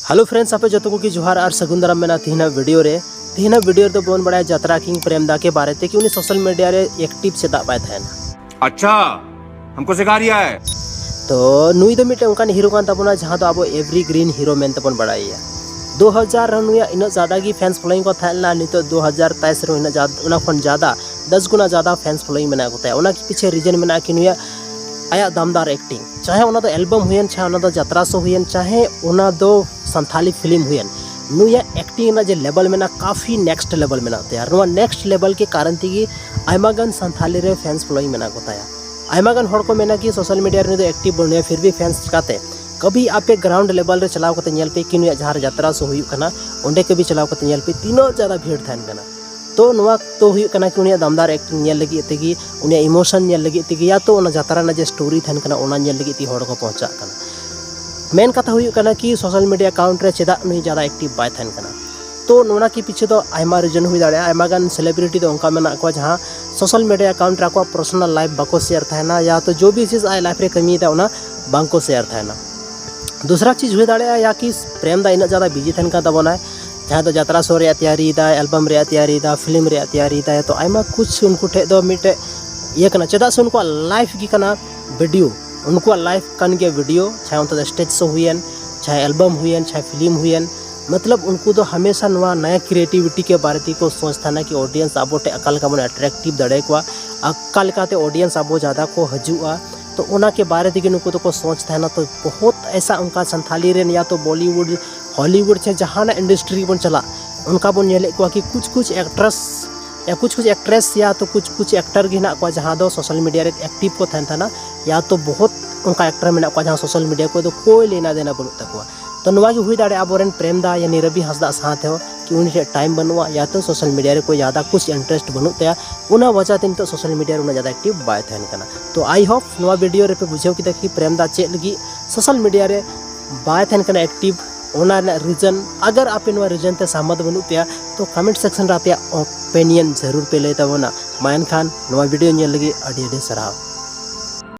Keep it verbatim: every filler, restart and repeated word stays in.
Hello friends, ᱟᱯᱮ ᱡᱚᱛᱚ ᱠᱚᱜᱮ ᱡᱚᱦᱟᱨ ᱟᱨ ᱥᱟᱹᱜᱩᱱ ᱫᱟᱨᱟᱢ ᱢᱮᱱᱟᱜᱼᱟ ᱛᱤᱦᱤᱧᱟᱜ ᱵᱷᱤᱰᱤᱭᱳ ᱨᱮ᱾ ᱛᱤᱦᱤᱧᱟᱜ ᱵᱷᱤᱰᱤᱭᱳ ᱨᱮᱫᱚ ᱵᱚᱱ ᱵᱟᱲᱟᱭᱟ ᱡᱟᱛᱨᱟ ᱠᱤᱝ ᱯᱨᱮᱢ ᱫᱟ ᱠᱮ ᱵᱟᱨᱮ ᱛᱮ ᱠᱤ ᱩᱱᱤ ᱥᱳᱥᱟᱞ ᱢᱤᱰᱤᱭᱟ ᱨᱮ ᱮᱠᱴᱤᱵᱷ ᱪᱮᱫᱟᱜ ᱵᱟᱭ ᱛᱟᱦᱮᱱᱟ᱾ अच्छा, हमको सिखा रिया है। ᱛᱚ ᱱᱩᱭ ᱫᱚ ᱢᱤᱫᱴᱮᱱ ᱚᱱᱠᱟᱱ ᱦᱤᱨᱳ ᱠᱟᱱ ᱛᱟᱵᱚᱱᱟ ᱡᱟᱦᱟᱸ ᱫᱚ ᱟᱵᱚ ᱮᱵᱷᱨᱤ ᱜᱨᱤᱱ ᱦᱤᱨᱳ ᱢᱮᱱᱛᱮ ᱵᱚᱱ ᱵᱟᱲᱟᱭᱮᱭᱟ᱾ ᱫᱩ ᱦᱟᱡᱟᱨ ᱨᱮ ᱱᱩᱭᱟᱜ ᱤᱱᱟᱹᱜ ᱡᱟᱫᱟ ᱜᱮ ᱯᱷᱮᱱᱥ ᱯᱷᱚᱞᱳᱭᱤᱝ ᱠᱚ ᱛᱟᱦᱮᱸ ᱞᱮᱱᱟ, ᱱᱤᱛᱚᱜ ᱫᱩ ᱦᱟᱡᱟᱨ ᱛᱮᱭᱤᱥ ᱨᱮ ᱤᱱᱟᱹᱜ ᱡᱟᱫᱟ, ᱚᱱᱟ ᱠᱷᱚᱱ ᱡᱟᱫᱟ ᱫᱚᱥ ᱜᱩᱱᱟ ᱡᱟᱫᱟ ᱯᱷᱮᱱᱥ ᱯᱷᱚᱞᱳᱭᱤᱝ ᱢᱮᱱᱟᱜ ᱠᱚ ᱛᱟᱭᱟ᱾ ᱚᱱᱟ ᱯᱤᱪᱷᱮ ᱨᱤᱡᱮᱱ ᱢᱮᱱᱟᱜᱼᱟ ᱠᱤ ᱱᱩᱭᱟᱜ ᱟᱭᱟᱜ ᱫᱟᱢᱫᱟᱨ ᱮᱠᱴᱤᱝ, ᱪᱟᱦᱮ ᱚᱱᱟ ᱫᱚ ᱮᱞᱵᱟᱢ ᱦᱩᱭᱮᱱ, ᱪᱟᱦᱮ ᱚᱱᱟ ᱫᱚ ᱡᱟᱛᱨᱟ ᱥᱳ ᱦᱩᱭᱮᱱ, ᱪᱟᱦᱮ ᱚᱱᱟ ᱫᱚ ᱥᱟᱱᱛᱷᱟᱞᱤ ᱯᱷᱤᱞᱢ ᱦᱩᱭᱮᱱ, ᱱᱩᱭᱟᱜ ᱮᱠᱴᱤᱝ ᱨᱮᱱᱟᱜ ᱡᱮ ᱞᱮᱵᱮᱞ ᱢᱮᱱᱟᱜᱼᱟ, ᱠᱟᱯᱷᱤ ᱱᱮᱠᱥᱴ ᱞᱮᱵᱮᱞ ᱢᱮᱱᱟᱜ ᱛᱟᱭᱟ᱾ ᱟᱨ ᱱᱚᱣᱟ ᱱᱮᱠᱥᱴ ᱞᱮᱵᱮᱞ ᱠᱮ ᱠᱟᱨᱚᱱ ᱛᱮᱜᱮ ᱟᱭᱢᱟ ᱜᱟᱱ ᱥᱟᱱᱛᱷᱟᱞᱤ ᱨᱮ ᱯᱷᱮᱱᱥ ᱯᱷᱚᱞᱳᱭᱤᱝ ᱢᱮᱱᱟᱜ ᱠᱚ ᱛᱟᱭᱟ᱾ ᱟᱭᱢᱟ ᱜᱟᱱ ᱦᱚᱲ ᱠᱚ ᱢᱮᱱᱟ ᱠᱤ ᱥᱳᱥᱟᱞ ᱢᱤᱰᱤᱭᱟ ᱨᱮ ᱱᱩᱭ ᱫᱚ ᱮᱠᱴᱤᱵᱷ ᱵᱟᱹᱱᱩᱭᱟ, ᱯᱷᱤᱨ ᱵᱷᱤ ᱯᱷᱮᱱᱥ ᱪᱤᱠᱟᱛᱮ? ᱠᱟᱵᱷᱤ ᱟᱯᱮ ᱜᱨᱟᱣᱩᱱᱰ ᱞᱮᱵᱮᱞ ᱨᱮ ᱪᱟᱞᱟᱣ ᱠᱟᱛᱮ ᱧᱮᱞ ᱯᱮ ᱠᱤ ᱱᱩᱭᱟᱜ ᱡᱟᱦᱟᱸ ᱨᱮ ᱡᱟᱛᱨᱟ ᱥᱳ ᱦᱩᱭᱩᱜ ᱠᱟᱱᱟ, ᱚᱸᱰᱮ ᱠᱟᱵᱷᱤ ᱪᱟᱞᱟᱣ ᱠᱟᱛᱮ ᱧᱮᱞ ᱯᱮ ᱛᱤᱱᱟᱹᱜ ᱡᱟᱫᱟ ᱵᱷᱤᱲ ᱛᱟᱦᱮᱱ ᱠᱟᱱᱟ᱾ ᱛᱚ ᱱᱚᱣᱟ ᱛᱚ ᱦᱩᱭᱩᱜ ᱠᱟᱱᱟ ᱠᱤ ᱩᱱᱤᱭᱟᱜ ᱫᱟᱢᱫᱟᱨ ᱮᱠᱴᱤᱝ ᱧᱮᱞ ᱞᱟᱹᱜᱤᱫ ᱛᱮᱜᱮ, ᱩᱱᱤᱭᱟᱜ ᱤᱢᱳᱥᱚᱱ ᱧᱮᱞ ᱞᱟᱹᱜᱤᱫ ᱛᱮᱜᱮ, ᱭᱟ ᱛᱚ ᱚᱱᱟ ᱡᱟᱛᱨᱟ ᱨᱮᱱᱟᱜ ᱡᱮ ᱥᱴᱳᱨᱤ ᱛᱟᱦᱮᱱ ᱠᱟᱱᱟ ᱚᱱᱟ ᱧᱮᱞ ᱞᱟᱹᱜᱤᱫ ᱛᱮᱜᱮ ᱦᱚᱲ ᱠᱚ ᱯᱚᱦᱪᱟᱜ ᱠᱟᱱᱟ᱾ ᱢᱮᱱ ᱠᱟᱛᱷᱟ ᱦᱩᱭᱩᱜ ᱠᱟᱱᱟ ᱠᱤ ᱥᱳᱥᱟᱞ ᱢᱤᱰᱤᱭᱟ ᱟᱠᱟᱣᱩᱱᱴ ᱨᱮ ᱪᱮᱫᱟᱜ ᱱᱩᱭ ᱡᱟᱫᱟ ᱮᱠᱴᱤᱵᱷ ᱵᱟᱭ ᱛᱟᱦᱮᱱ ᱠᱟᱱᱟ? ᱛᱚ ᱱᱚᱣᱟ ᱠᱤ ᱯᱤᱪᱷᱮ ᱫᱚ ᱟᱭᱢᱟ ᱨᱤᱡᱚᱱ ᱦᱩᱭ ᱫᱟᱲᱮᱭᱟᱜᱼᱟ᱾ ᱟᱭᱢᱟ ᱜᱟᱱ ᱥᱮᱞᱤᱵᱨᱤᱴᱤ ᱫᱚ ᱚᱱᱠᱟ ᱢᱮᱱᱟᱜ ᱠᱚᱣᱟ ᱡᱟᱦᱟᱸ ᱥᱳᱥᱟᱞ ᱢᱤᱰᱤᱭᱟ ᱟᱠᱟᱣᱩᱱᱴ ᱨᱮ ᱟᱠᱚᱣᱟᱜ ᱯᱟᱨᱥᱚᱱᱟᱞ ᱞᱟᱭᱤᱯᱷ ᱵᱟᱠᱚ ᱥᱮᱭᱟᱨ ᱛᱟᱦᱮᱱᱟ, ᱭᱟ ᱛᱚ ᱡᱚ ᱵᱤᱥᱮᱥ ᱟᱡ ᱞᱟᱭᱤᱯᱷ ᱨᱮ ᱠᱟᱹᱢᱤᱭᱮᱫᱟ ᱚᱱᱟ ᱵᱟᱝᱠᱚ ᱥᱮᱭᱟᱨ ᱛᱟᱦᱮᱱᱟ᱾ ᱫᱩᱥᱨᱟ ᱪᱤᱡᱽ ᱦᱩᱭ ᱫᱟᱲᱮᱭᱟᱜᱼᱟ ᱭᱟ ᱠᱤ ᱯᱨᱮᱢ ᱫᱟ ᱤᱱᱟᱹᱜ ᱡᱟᱫᱟ ᱵᱤᱡᱤ ᱛᱟᱦᱮᱱ ᱠᱟᱱ ᱛᱟᱵᱚᱱᱟᱭ, ᱡᱟᱦᱟᱸᱭ ᱫᱚ ᱡᱟᱛᱨᱟ ᱥᱳ ᱨᱮᱭᱟᱜ ᱛᱮᱭᱟᱨᱤᱭᱮᱫᱟᱭ, ᱮᱞᱵᱟᱢ ᱨᱮᱭᱟᱜ ᱛᱮᱭᱟᱨᱤᱭᱮᱫᱟ, ᱯᱷᱤᱞᱢ ᱨᱮᱭᱟᱜ ᱛᱮᱭᱟᱨᱤᱭᱮᱫᱟᱭ, ᱛᱚ ᱟᱭᱢᱟ ᱠᱩᱪ ᱩᱱᱠᱩ ᱴᱷᱮᱡ ᱫᱚ ᱢᱤᱫᱴᱮᱡ ᱤᱭᱟᱹ ᱠᱟᱱᱟ, ᱪᱮᱫᱟᱜ ᱥᱮ ᱩᱱᱠᱩᱣᱟᱜ ᱞᱟᱭᱤᱯᱷ ᱜᱮ ᱠᱟᱱᱟ ᱵᱷᱤᱰᱤᱭᱳ, ᱩᱱᱠᱩᱣᱟᱜ ᱞᱟᱭᱤᱯᱷ ᱠᱟᱱ ᱜᱮᱭᱟ ᱵᱷᱤᱰᱤᱭᱳ, ᱪᱟᱦᱮ ᱚᱱᱛᱮ ᱫᱚ ᱥᱴᱮᱡᱽ ᱥᱳ ᱦᱩᱭᱮᱱ, ᱪᱟᱦᱮ ᱮᱞᱵᱟᱢ ᱦᱩᱭᱮᱱ, ᱪᱟᱦᱮ ᱯᱷᱤᱞᱢ ᱦᱩᱭᱮᱱ, ᱢᱚᱛᱞᱚᱵ ᱩᱱᱠᱩ ᱫᱚ ᱦᱟᱢᱮᱥᱟ ᱱᱚᱣᱟ ᱱᱟᱭᱟ ᱠᱨᱤᱭᱮᱴᱤᱵᱷᱤᱴᱤ ᱠᱮ ᱵᱟᱨᱮ ᱛᱮᱜᱮ ᱠᱚ ᱥᱳᱪ ᱛᱟᱦᱮᱱᱟ ᱠᱤ ᱚᱰᱤᱭᱮᱱᱥ ᱟᱵᱚ ᱴᱷᱮᱡ ᱚᱠᱟ ᱞᱮᱠᱟ ᱵᱚᱱ ᱮᱴᱨᱮᱠᱴᱤᱵᱷ ᱫᱟᱲᱮ ᱟᱠᱚᱣᱟ, ᱚᱠᱟ ᱞᱮᱠᱟᱛᱮ ᱚᱰᱤᱭᱮᱱᱥ ᱟᱵᱚ ᱡᱟᱫᱟ ᱠᱚ ᱦᱤᱡᱩᱜᱼᱟ᱾ ᱛᱚ ᱚᱱᱟ ᱠᱮ ᱵᱟᱨᱮ ᱛᱮᱜᱮ ᱱᱩᱠᱩ ᱫᱚᱠᱚ ᱥᱳᱪ ᱛᱟᱦᱮᱱᱟ᱾ ᱛᱚ ᱵᱚᱦᱩᱛ ᱮᱥᱟ ᱚᱱᱠᱟ ᱥᱟᱱᱛᱷᱟᱞᱤ ᱨᱮᱱ ᱭᱟ ᱛᱚ ᱵᱚᱞᱤᱣᱩᱰ, ᱦᱚᱞᱤᱣᱩᱰ ᱪᱮ ᱡᱟᱦᱟᱱᱟᱜ ᱤᱱᱰᱟᱥᱴᱨᱤ ᱨᱮᱵᱚᱱ ᱪᱟᱞᱟᱜ, ᱚᱱᱠᱟ ᱵᱚᱱ ᱧᱮᱞᱮᱫ ᱠᱚᱣᱟ ᱠᱤ ᱠᱩᱪ ᱠᱩᱪ ᱮᱠᱴᱨᱮᱥ ᱭᱟ ᱠᱩᱪ ᱠᱩᱪ ᱮᱠᱴᱨᱮᱥ ᱭᱟ ᱛᱚ ᱠᱩᱪ ᱠᱩᱪ ᱮᱠᱴᱟᱨ ᱜᱮ ᱦᱮᱱᱟᱜ ᱠᱚᱣᱟ ᱡᱟᱦᱟᱸ ᱫᱚ ᱥᱳᱥᱟᱞ ᱢᱤᱰᱤᱭᱟ ᱨᱮ ᱮᱠᱴᱤᱵᱷ ᱠᱚ ᱛᱟᱦᱮᱱ ᱛᱟᱦᱮᱱᱟ, ᱭᱟ ᱛᱚ ᱵᱚᱦᱩᱛ ᱚᱱᱠᱟ ᱮᱠᱴᱟᱨ ᱢᱮᱱᱟᱜ ᱠᱚᱣᱟ ᱡᱟᱦᱟᱸ ᱥᱳᱥᱟᱞ ᱢᱤᱰᱤᱭᱟ ᱠᱚᱨᱮ ᱫᱚ ᱠᱳᱭ ᱞᱮᱱᱟ ᱫᱮᱱᱟ ᱵᱟᱹᱱᱩᱜ ᱛᱟᱠᱚᱣᱟ᱾ ᱛᱚ ᱱᱚᱣᱟ ᱜᱮ ᱦᱩᱭ ᱫᱟᱲᱮᱭᱟᱜᱼᱟ ᱟᱵᱚᱨᱮᱱ ᱯᱨᱮᱢ ᱫᱟ ᱭᱟ ᱱᱤᱨᱚᱵᱤ ᱦᱟᱸᱥᱫᱟ ᱥᱟᱶ ᱛᱮᱦᱚᱸ ᱠᱤ ᱩᱱᱤ ᱴᱷᱮᱱ ᱴᱟᱭᱤᱢ ᱵᱟᱹᱱᱩᱜᱼᱟ ᱭᱟ ᱛᱚ ᱥᱳᱥᱟᱞ ᱢᱤᱰᱤᱭᱟ ᱨᱮ ᱠᱳᱭ ᱡᱟᱫᱟ ᱠᱩᱪ ᱤᱱᱴᱟᱨᱮᱥᱴ ᱵᱟᱹᱱᱩᱜ ᱛᱟᱭᱟ, ᱚᱱᱟ ᱣᱟᱡᱟ ᱛᱮ ᱱᱤᱛᱚᱜ ᱥᱳᱥᱟᱞ ᱢᱤᱰᱤᱭᱟ ᱨᱮ ᱩᱱᱟᱹᱜ ᱡᱟᱫᱟ ᱮᱠᱴᱤᱵᱷ ᱵᱟᱭ ᱛᱟᱦᱮᱱ ᱠᱟᱱᱟ᱾ ᱛᱚ ᱟᱭ ᱦᱳᱯ ᱱᱚᱣᱟ ᱵᱷᱤᱰᱤᱭᱳ ᱨᱮᱯᱮ ᱵᱩᱡᱷᱟᱹᱣ ᱠᱮᱫᱟ ᱠᱤ ᱯᱨᱮᱢ ᱫᱟ ᱪᱮᱫ ᱞᱟᱹᱜᱤᱫ ᱥᱳᱥᱟᱞ ᱢᱤᱰᱤᱭᱟ ᱨᱮ ᱵᱟᱭ ᱛᱟᱦᱮᱱ ᱠᱟᱱᱟ ᱮᱠᱴᱤᱵᱷ, ᱚᱱᱟ ᱨᱮᱱᱟᱜ ᱨᱤᱡᱚᱱ᱾ ᱟᱜᱟᱨ ᱟᱯᱮ ᱱᱚᱣᱟ ᱨᱤᱡᱚᱱ ᱛᱮ ᱥᱟᱦᱢᱚᱛ ᱵᱟᱹᱱᱩᱜ ᱯᱮᱭᱟ ᱛᱚ ᱠᱚᱢᱮᱱᱴ ᱥᱮᱠᱥᱚᱱ ᱨᱮ ᱟᱯᱮᱭᱟᱜ ᱳᱯᱤᱱᱤᱭᱚᱱ ᱡᱟᱹᱨᱩᱲ ᱯᱮ ᱞᱟᱹᱭ ᱛᱟᱵᱚᱱᱟ᱾ ᱢᱟ ᱮᱱᱠᱷᱟᱱ ᱱᱚᱣᱟ ᱵᱷᱤᱰᱤᱭᱳ ᱧᱮᱞ ᱞᱟᱹᱜᱤᱫ ᱟᱹᱰᱤ ᱟᱹᱰᱤ ᱥᱟᱨᱦᱟᱣ᱾